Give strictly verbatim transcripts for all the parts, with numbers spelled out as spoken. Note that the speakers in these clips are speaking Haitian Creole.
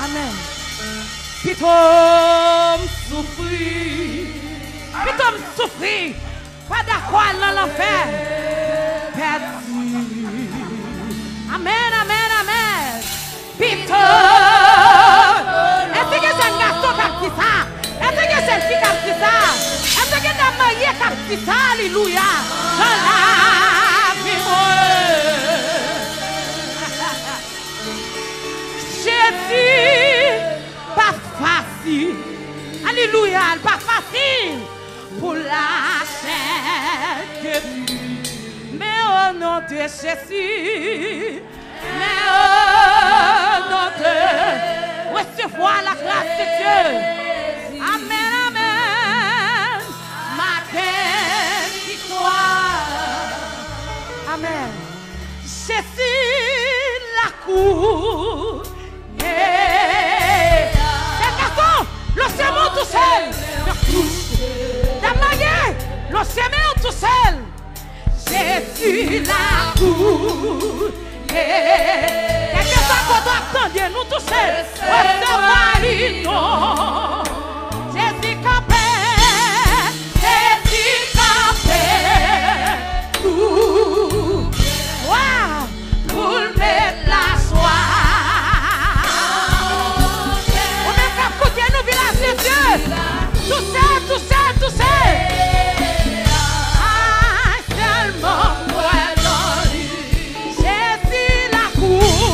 Amèn. Pito m soufri. Pito m soufri. Pa dakò al nan lanfè. Pèdi. Amèn, amèn, amèn. Pito. Èske gen jèn gason k ap di sa? Èske gen jèn fi k ap di sa? Èske gen dam marye k ap di sa? Alelouya. Nan lavi mwen. Jezi pa fasil. Alelouya, l pa fasil pou lachè ke men o non de Jezi, men o non de, resevwa la gras de Dye. Amèn, amèn. Maten viktwa. Amèn. Jezi lakou. Jèn gason, loje men w tou sèl. Dam marye, loje men w tou sèl. Jezi lakou. Kèlkeswa kote w ap tande nou tou sèl, resevwa li non. Jezi kanpe. Jezi kanpe. Pou, wa, pou l met lajwa. Ou menm k ap koute nou, vilaj de Dye. Tou sèl, tou sèl, tou sèl. Ay, sèlman kwè nan li. Jezi lakou.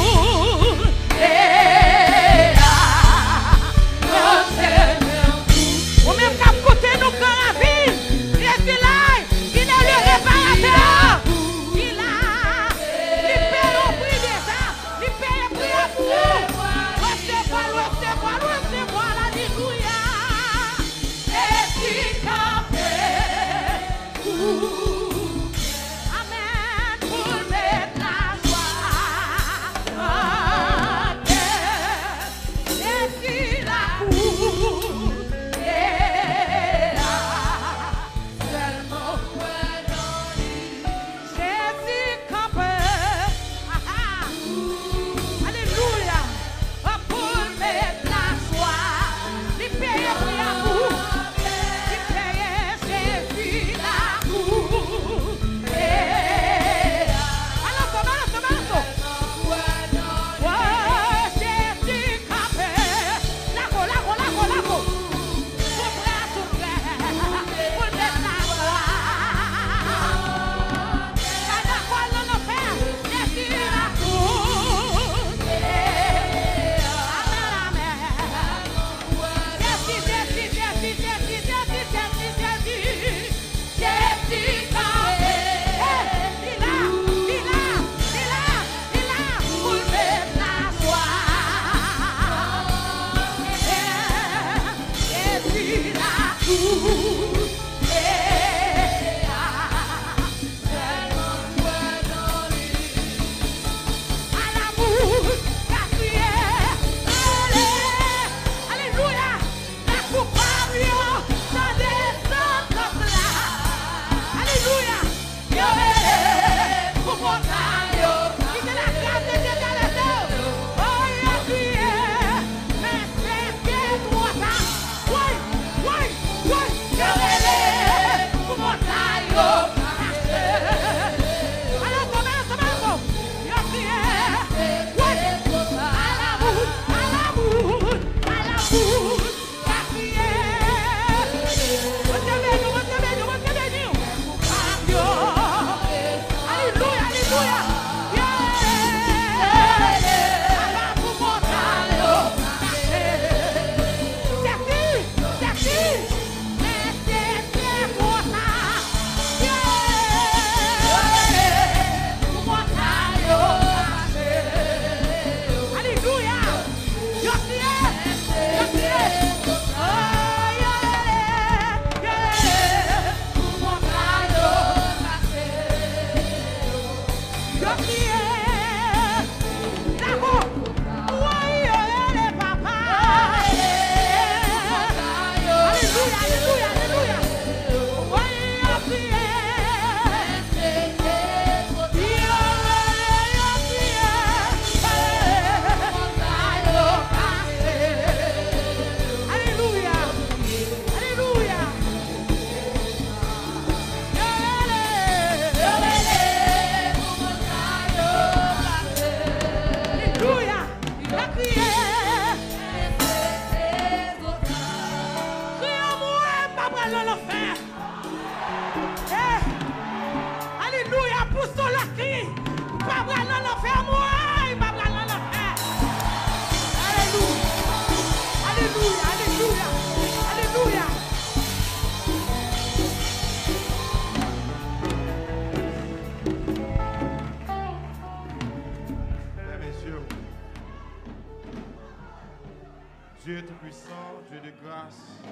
Dieu tout-puissant, Dieu de grâce,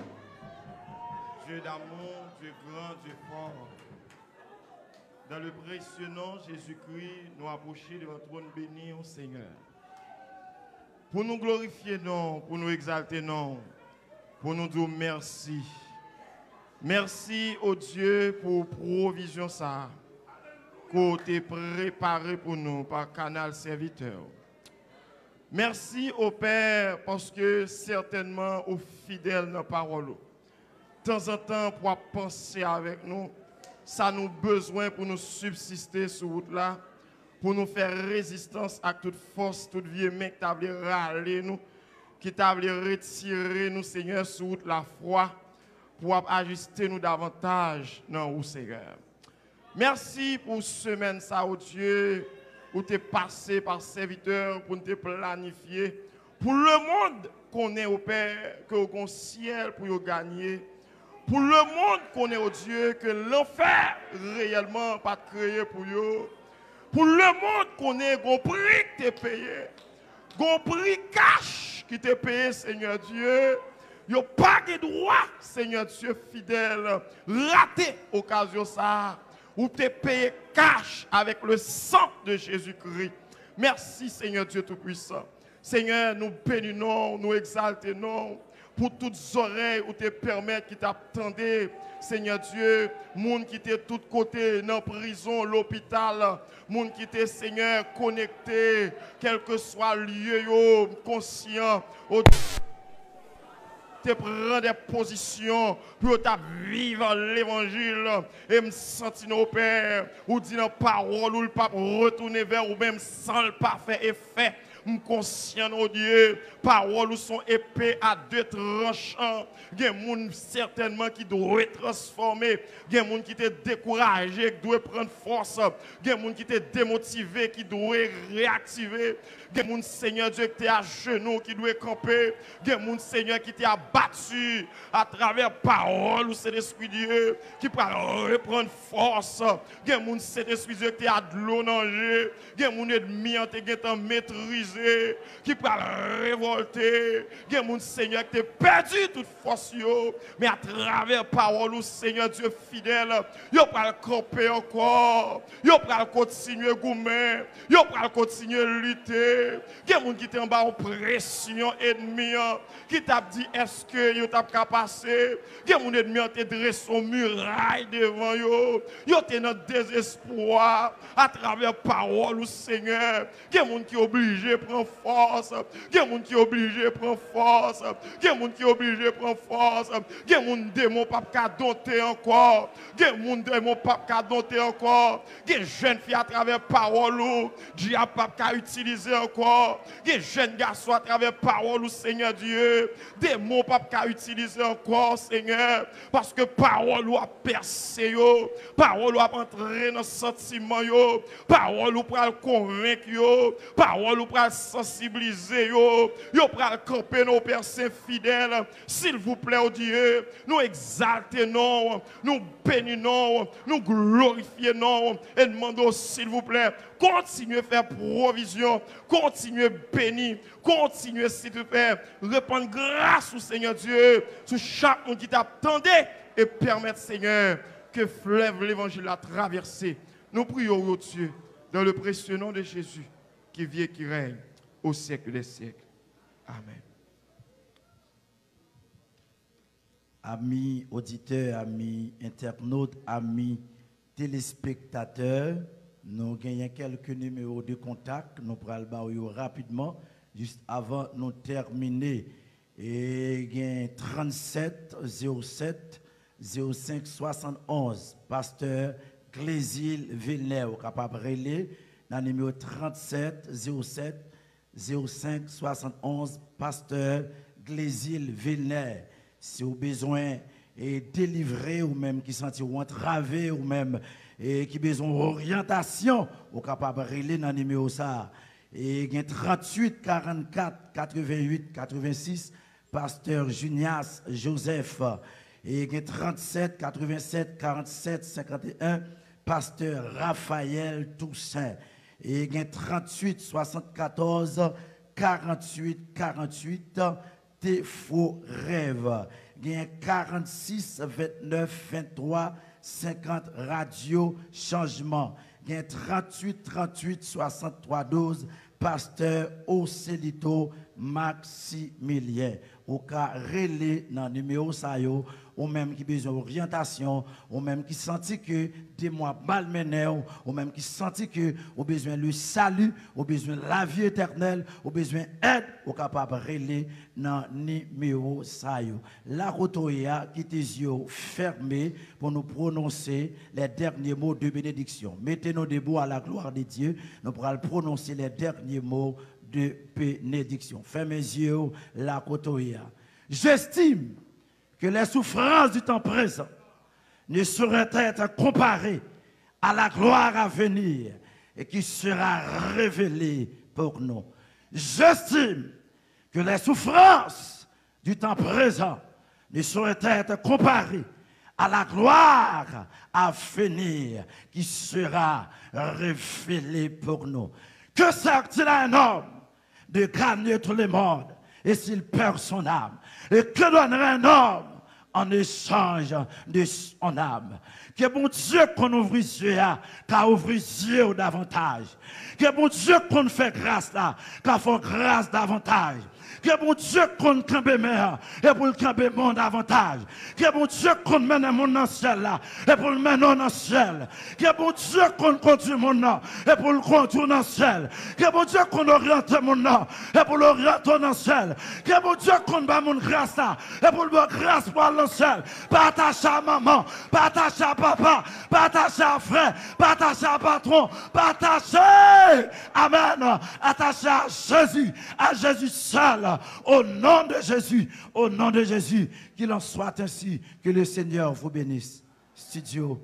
Dieu d'amour, Dieu grand, Dieu fort. Dans le précieux nom Jésus-Christ, nou apwoche devan twòn beni w, Senyè. Pou nou glorifye non, pou nou egzalte non, pou nou di w mèsi. Mèsi, o Dye, pou pwovizyon sa a ke w te prepare pou nou pa kanal sèvitè w. Mèsi, o Pè, paske sètènman ou fidèl nan pawòl ou. Tanzantan, pou w ap panse avèk nou, sa nou bezwen pou nou sibsiste sou wout la, pou nou fè rezistans ak tout fòs, tout vye men ki ta vle rale nou, ki ta vle retire nou, Senyè, sou wout lafwa, pou w ap ajiste nou davantaj nan ou, Senyè. Mèsi pou semèn sa, o Dye, ou te pase pa sèvitè pou n te planifye. Pou lemonn konnen, o Pè, ke w gon syèl pou yo ganye. Pou lemonn konnen, o Dye, ke lanfè reyèlman pa t kreye pou yo. Pou lemonn konnen gon pri k te peye. Gon pri kach ki te peye, Senyè Dye. Yo pa gen dwa, Senyè Dye fidèl, rate okazyon sa a. Ou te peye kach avèk le san de Jezikri. Mèsi, Senyè Dye Toupwisan. Senyè, nou beni non w, nou egzalte non w, pou tout zòrèy ou te pèmèt ki t ap tande, Senyè Dye, moun ki te tout kote, nan prizon, lopital, moun ki te, Senyè, konekte, kèlkeswa lye yo, m konsyan, o Dye, te pran de pozisyon pou yo t ap viv levanjil. E m santi non, Pè, ou di nan pawòl ou, l p ap retounen vè ou menm san l pa fè efè. M konsyan, o Dye, pawòl ou s on epe a de tranchan. Gen moun sètènman ki dwe transfòme. Gen moun ki te dekouraje, ki dwe pran fòs. Gen moun ki te demotive, ki dwe reyaktive. Gen moun, Senyè Dye, ki te ajenou, ki dwe kanpe. Gen moun, Senyè, ki te abati atravè pawòl ou, Sentespri Dye, ki pral reprann fòs. Gen moun, Sentespri Dye, ki te a dlo nan je. Gen moun, ènmi an te gentan metrize, ki pral revòlte. Gen moun, Senyè, ki te pèdi tout fòs yo. Men atravè pawòl ou, Senyè Dye fidèl, yo pral kanpe ankò. Yo pral kontinye goumen. Yo pral kontinye lite. Gen moun ki te anba yon presyon ènmi an, ki t ap di èske yo t ap ka pase. Gen moun, ènmi an te drese yon miray devan yo. Yo te nan dezespwa atravè pawòl ou, Senyè. Gen moun ki oblije pran fòs. Gen moun ki oblije pran fòs. Gen moun ki oblije pran fòs. Gen moun, demon p ap ka donte ankò. Gen moun, demon p ap ka donte ankò. Gen jèn fi, atravè pawòl ou, dyab p ap ka itilize ankò. Gen jèn gason, atravè pawòl ou, Senyè Dye, demon p ap ka itilize ankò, Senyè, paske pawòl ou ap pèse yo, pawòl ou ap antre nan santiman yo, pawòl ou pral konvenk yo, pawòl ou pral sansiblize yo, yo pral kanpe nan Pè Sen Fidèl. Silvouplè, o Dye, nou egzalte non w, nou beni non w, nou glorifye non w, e n mande w, silvouplè, kontinye fè pwovizyon, kontinye beni, kontinye, silvouplè, repann gras ou, Senyè Dye, sou chak moun ki t ap tande, e pèmèt, Senyè, ke flèv levanjil la travèse. Nou priye w, o Dye, dans le précieux nom de Jésus, qui vit et qui règne au siècle des siècles. Amèn. Ami oditè, ami entènot, ami telespektatè, nou genyen kèlke nimewo de kontak, nou pral ba w yo rapidman, jis avan nou tèmine. E gen trannsèt zewo sèt zewo senk swasannonz, pastè Glezil Vilnè, ou kapab rele nan nimewo trannsèt zewo sèt zewo senk swasannonz, pastè Glezil Vilnè. Si w bezwen e delivre, ou menm ki santi w antrave, ou menm e ki bezwen oryantasyon, ou kapab rele nan nimewo sa a. E gen tranntuit karannkat katrevennuit katrevensis, pastè Junias Joseph. E gen tranntsèt katrevensèt karannsèt senkanteyen, pastè Raphaël Toussaint. E gen tranntuit swasannkatòz karanntuit karanntuit, de fo rèv. Gen karannsis vennèf venntwa senkant Radyo Chanjman. Gen tranntuit tranntuit swasanntwa douz Pastè Ocelito Maximilien. Ou ka rele nan nimewo sa yo, ou menm ki bezwen oryantasyon, ou menm ki santi ke demon ap malmennen w, ou menm ki santi ke ou bezwen le salut, ou bezwen lavi etènèl, ou bezwen èd, ou kapab rele nan nimewo sa yo. La kote w ye a, kite zye w fèmen pou nou pwononse les derniers mots de bénédiction. Mettez-nous debout à la gloire de Dieu. Nou pral pwononse les derniers mots de bénédiction. Fèmen zye w la kote w ye a. J'estime que les souffrances du temps présent ne sauraient être comparées à la gloire à venir et qui sera révélée pour nous. J'estime que les souffrances du temps présent ne sauraient être comparées à la gloire à venir qui sera révélée pour nous. Que sert-il à un homme de gagner tout le monde et s'il perd son âme? Et que donnerait un homme en échange de son âme? Ke Bondye konn ouvri zye a, ka ouvri zye w davantaj. Ke Bondye konn fè gras la, ka fè w gras davantaj. Ke Bondye konn kenbe men an, e pou l kenbe men w davantaj. Ke Bondye konn mennen moun nan syèl la, e pou l mennen w nan syèl. Ke Bondye konn kondui moun nan, e pou l kondui w nan syèl. Ke Bondye konn oryante moun nan, e pou l oryante w nan syèl. Ke Bondye konn ba moun gras la, e pou l ba w gras pou al nan syèl. Pa atache a manman, pa atache a papa, pa atache a frè, pa atache a patwon, pa atache. Amèn. Atache a Jezi, à Jésus seul, au nom de Jésus, au nom de Jésus. Qu'il en soit ainsi, que le Seigneur vous bénisse. Studio.